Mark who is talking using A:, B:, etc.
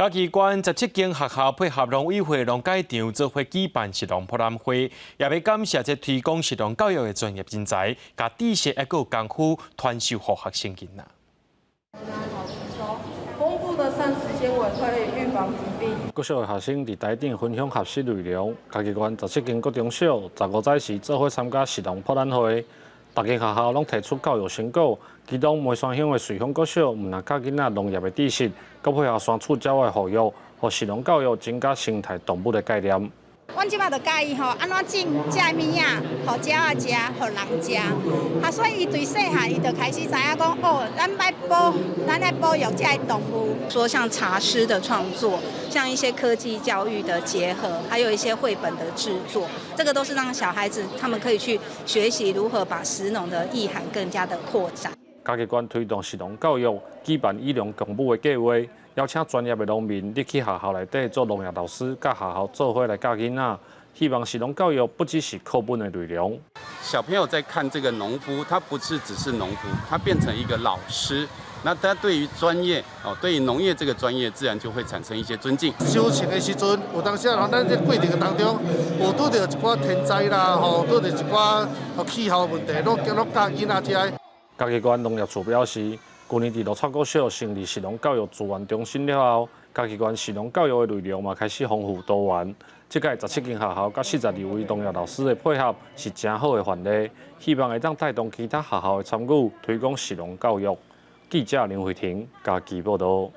A: 嘉義縣17間學校配合農委會農改場做伙舉辦食農博覽會，也欲感謝這推廣食農教育的專業人才，共知識猶閣有功夫傳授予學生囡仔。
B: 豐富的膳食纖維可以預防疾病。
C: 國小的學生佇台頂分享學習內容。嘉義縣17間國中小15早時做伙參加食農博覽會，逐間學校攏提出教育成果。其中梅山鄉的瑞豐國小，毋但教囡仔農業的知識，閣配合山鼠鳥的護育，予食農教育增加生態動物的概念。
D: 阮這擺就教伊吼，按怎種這物仔，予鳥仔食，予人食。啊，所以伊對細漢，伊就開始知影講，哦，咱愛保育這个動物。
E: 說像茶詩的創作，像一些科技教育的結合，還有一些繪本的製作，這個都是讓小孩子他們可以去學習如何把食農的意涵更加的擴展。
C: 嘉義縣推動食農教育，舉辦與農共舞的計劃，邀請專業的農民入去學校內底做農業老師，佮學校做伙來教囡仔。希望食農教育不只是課本的內容。
F: 小朋友在看這個農夫，他不是只是農夫，他變成一個老師。那他對於專業哦，對於農業這個專業，自然就會產生一些尊敬。
G: 收成的時陣，有當時啊，咱這過程當中，有拄著一寡天災啦，吼，拄著一寡氣候問題，攏教囡仔遮。
C: 嘉義縣農業處表示，去年佇鹿草國小成立食農教育資源中心了後，嘉義縣食農教育的內容嘛開始豐富多元。這屆17間學校佮42位農業老師的配合是誠好的範例，希望會當帶動其他學校的參與推廣食農教育。記者林慧婷嘉義報導。